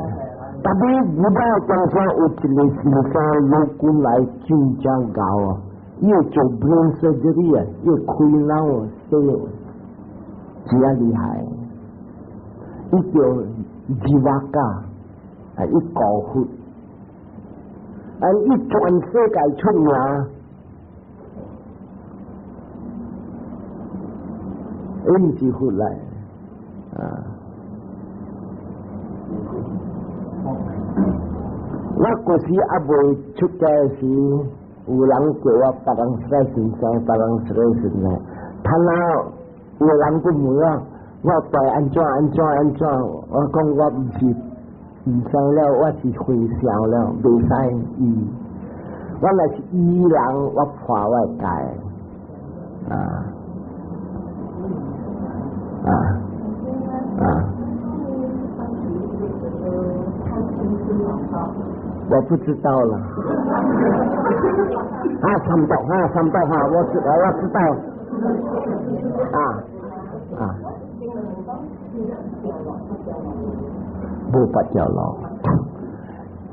特別你捌講說有一個先生老君來真正𠢕啊，伊會做 brain surgery 啊，伊會開腦啊，真厲害。伊叫 Jivaka，啊，伊高佛，啊，伊全世界出名。伊毋是佛來，啊！我舊時猶未出家時，有人叫我別人說先生，別人說先生，他若有人閣問我，我拜按怎按怎按怎，我講我毋是毋知了，我是回想了，袂使醫。我若是醫人，我破我戒。啊啊啊！我不知道了。啊，三道啊，三道哈，我知我知道。啊啊！無八條路。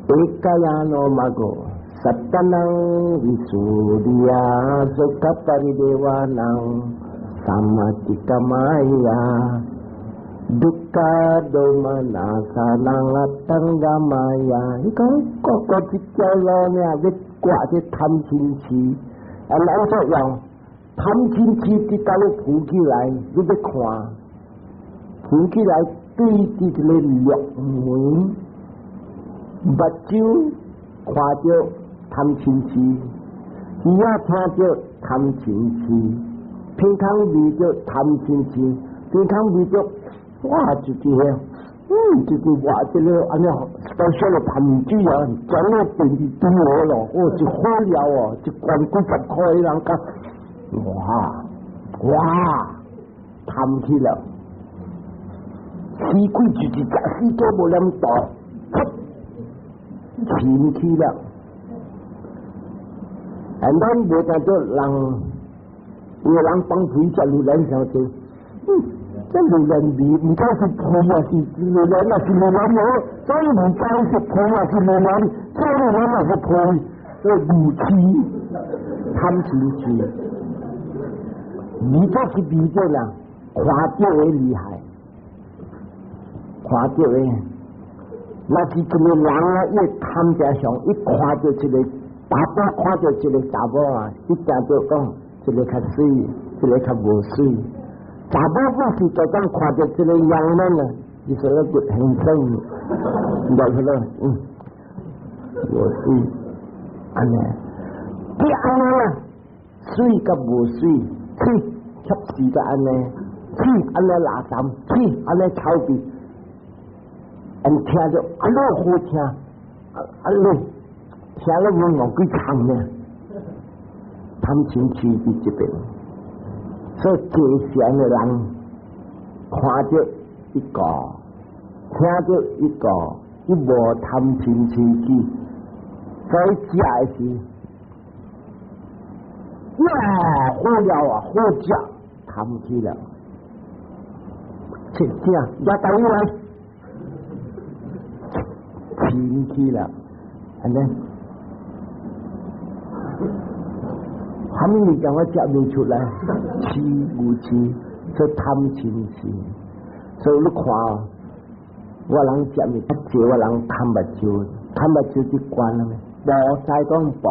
Ekayano maggo sattanam visuddhiya sokka paridevanam sammatikkamaya dukkha domanassanam attangamaya。你講個個這條路呢，欲割這貪嗔癡，啊，按怎樣？貪嗔癡直到你浮起來，你欲看，浮起來對佇這个六門，目睭看著貪嗔癡，耳仔聽著貪嗔癡，鼻孔聞著貪嗔癡，鼻孔聞著，哇，就是就是話這个按呢，special 的噴水啊，將個電視對我咯，哦，就好料哦，一罐幾十塊人講，哇哇，貪起了，死鬼就是食死都無諗到，嗔起了，人咱無當做人，有人放屁食榴蓮傷濟，這榴蓮味毋知是屁還是榴蓮，還是榴蓮哦，所以毋知是屁還是榴蓮，所以榴蓮還是屁，所以無痴貪嗔癡，你這是比較啦，看著會厲害，看著會，若是一個人啊，伊貪食上，伊看著一個查某，看著一個查某啊，伊定著講這个較媠，這个較無媠。查某不是就講看著這个樣子啊，伊說個很生，了去了，無媠，按呢，你按呢啦，媠佮無媠，媠恰是個按呢，媠按呢垃圾，媠按呢臭屁，人聽著按呢好聽，按呢聽了我戇鬼慘呢，貪嗔癡佇這邊。所以正常的人看著一個，聽著一個，伊無貪嗔癡起，所以食的是，哇，好料啊，好食，貪起了，切正，也等於來，嗔起了，按呢？啥物物件我食袂出來，癡無癡，所以貪嗔癡，所以你看，我人食物較濟，我人貪目睭，貪目睭佇關了咩？無知講無，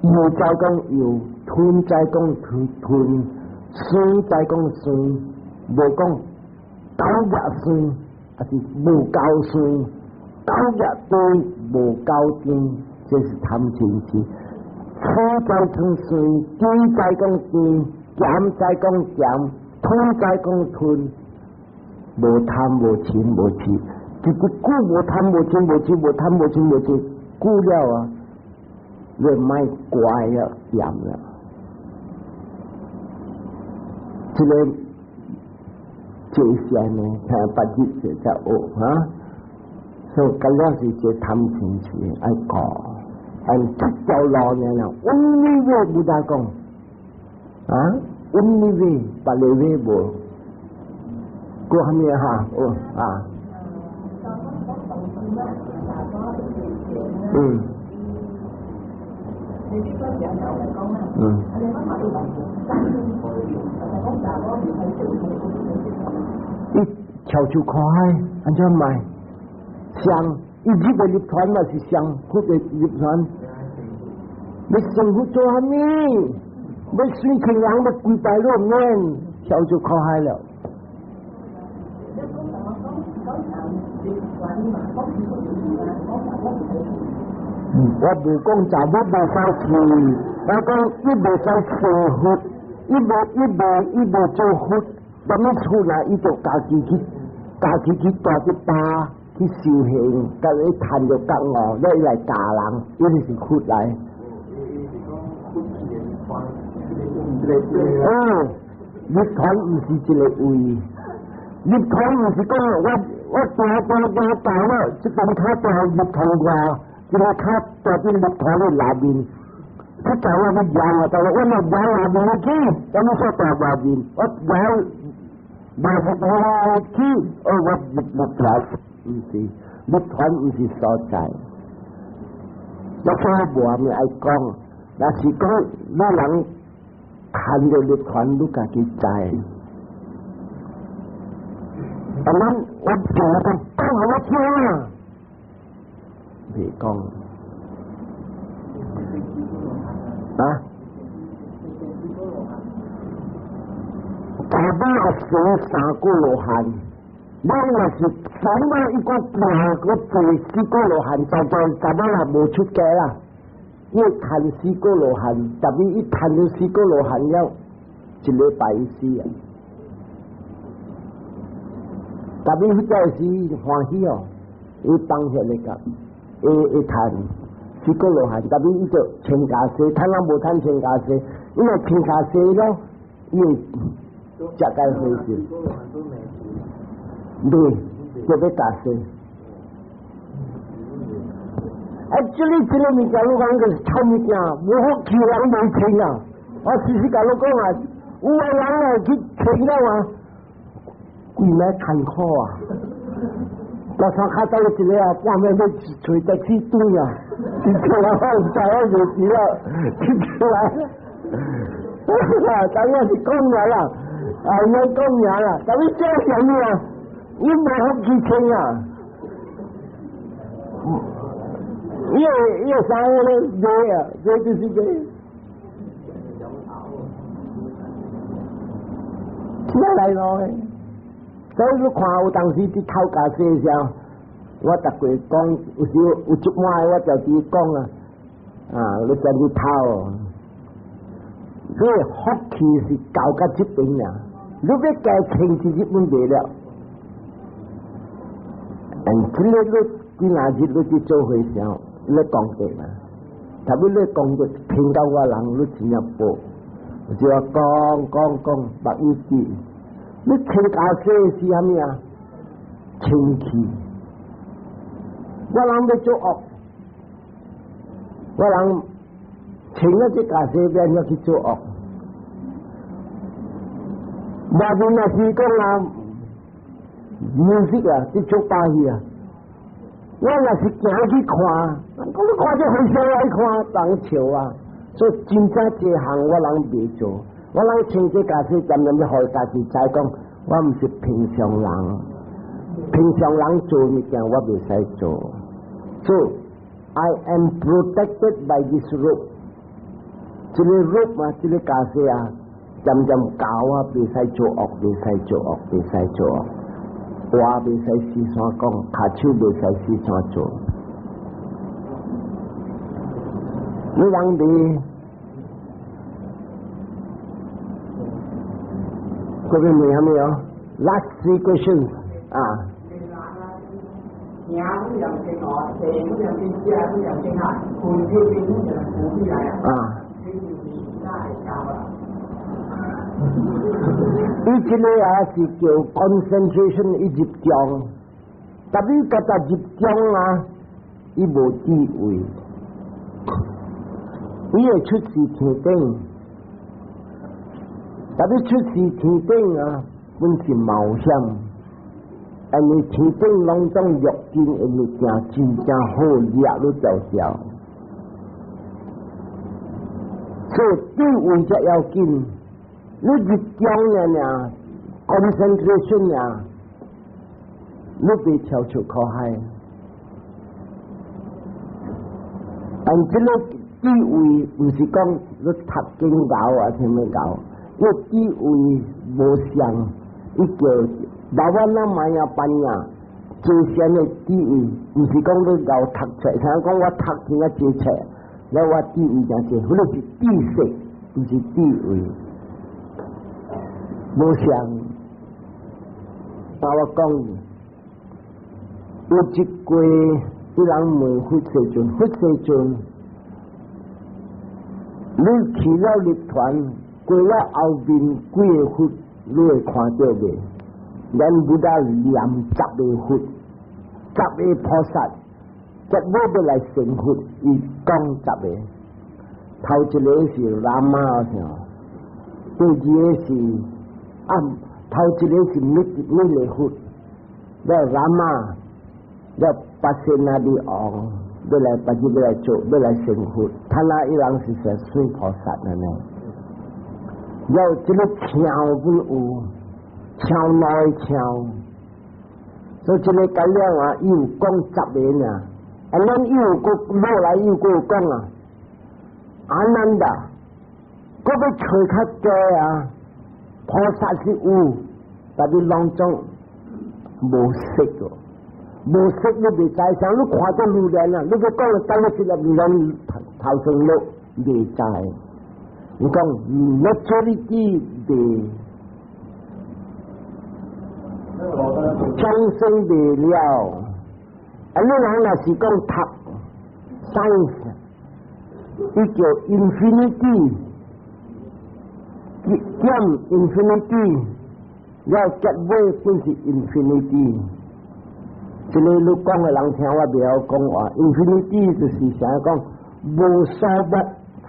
油知講油，吞知講吞吞，酸知講酸，無講夠熱酸，還是無夠酸，夠熱甜，無夠甜，這是貪嗔癡。苦知講酸，甜知講甜，鹹知講鹹，吞知講吞，無貪無嗔無癡，一直久無貪無嗔無癡，無貪無嗔無癡，久了啊，你莫怪了，厭了。這个這些呢，聽別日就才學哈，所以咁樣是這貪嗔癡愛顧。按這條路呢，only way Buddha 講，啊，only way，別个 way 無，過蝦米哈？哦啊，伊跳出看海，按怎賣？像伊入個入團嘛是上佛的入團。欲成佛做蝦米？欲媠成人，欲跪拜落面，跳出苦海了。我無講查某無使去，我講伊無使成佛，伊無伊無伊無做佛。啥物厝啦，伊就家己去帶一巴去修行，佮伊趁著覺悟，了伊來教人，伊就是佛來。哦，涅槃毋是一個位，涅槃毋是講我大大大大了，這邊跤蹛涅槃外，這个跤蹛佇涅槃的內面。佢教我要贏啊，但係我若贏內面去，我欲說蹛外面，我贏外面去，哦，我入涅槃，毋是涅槃毋是所在。我說無啥物愛講，若是講你人看著涅槃，你家己知。啊，咱我聽我講我聽啊，袂講。啊？大把個三果羅漢，咱若是什麼一個大個做四果羅漢，就就就尾也無出家啦。因為趁四果羅漢，特別伊趁著四果羅漢了，一禮拜伊死啊。特別彼個時歡喜哦，伊放下來個，會會趁四果羅漢，特別伊就穿袈裟，趁人無趁穿袈裟，因為穿袈裟咯，伊會食該回事。對，就欲袈裟。啊，這個物件你講個是臭物件，無福氣人袂穿啊！我時時共你講啊，有的人啊去穿了啊，規暝艱苦啊！我上較早一個啊，半暝欲揣的士轉啊，一出來我毋知影就死了，一出來，當然是講爾啦，啊，伊講爾啦，但是這是啥物啊？伊無福氣穿啊！伊個啥個咧？這啊，這就是這。起來咯！所以你看有當時佇頭家說時候，我逐過講，有時有一擺我就佇講啊，啊，你真佇頭，所以福氣是到到這邊啊，你欲加清就日本袂了。但這個你幾若日你去做和尚，你功德嘛？特別你功德聽到我人，你真正報，就話講講講，目有記。你穿袈裟是啥物啊？清氣。我人欲做惡，我人穿了這袈裟變咗去做惡。外面若是講啊，music 啊，去做把戲啊。我若是行去看，我你看這和尚來看，人笑啊。所以真正這項我人袂做，我人穿這袈裟，漸漸欲予家己知講，我毋是平常人，平常人做物件我袂使做。So I am protected by this robe。這個 robe 啊，這個袈裟啊，漸漸教我袂使做惡，袂使做惡，袂使做惡。話袂使四散講，跤手袂使四散做。你人哋，嗰邊問啥物哦？Last three questions 啊。啊。伊這個啊是叫 concentration，伊入中，特別覺得入中啊，伊無智慧，伊會出世天頂，特別出世天頂啊，本是冒險，因為天頂攏總欲境的物件真正好掠你條條，所以智慧才要緊。你入中爾爾，concentration 爾，你袂跳出苦海。但這個智慧毋是講你讀經𠢕啊，啥物𠢕，因為智慧無相，伊叫 bhavanamaya panna，最先的智慧，毋是講你𠢕讀冊，像講我讀聽啊這冊，了我智慧誠濟，彼個是知識，毋是智慧。無相，但我講有一句，伊人問佛世尊，佛世尊，你去了涅槃，過了後面幾个佛，你會看著未？咱 Buddha 念十個佛，十個菩薩，十尾欲來成佛，伊講十個。頭一个是喇嘛，第二个是啊，頭一个是彌彌勒佛，了喇嘛，了巴塞那的王，欲來把這欲來做，欲來成佛，他那伊人是說水菩薩的呢。了這個像本有，像內像，所以這个解了啊，伊有講十个呢，啊，咱又閣落來又閣講啊，阿難達，閣欲揣較濟啊，菩薩是有，但是攏總無色哦。無色你袂知，像你看著如來啊，你欲講等你一粒如來頭上落袂知。你講 naturally 袂，眾生未了。啊，你人若是講讀 science，伊叫 infinity，減 infinity，了結尾本是 infinity。這个你講的人聽我袂曉講話，infinity 就是啥講無數目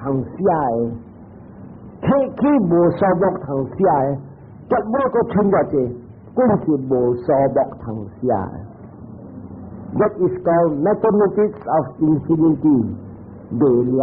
通寫的，起起無數目通寫的，結尾閣剩偌濟，本是無數目通寫的。That is called mathematics of infinity，未了。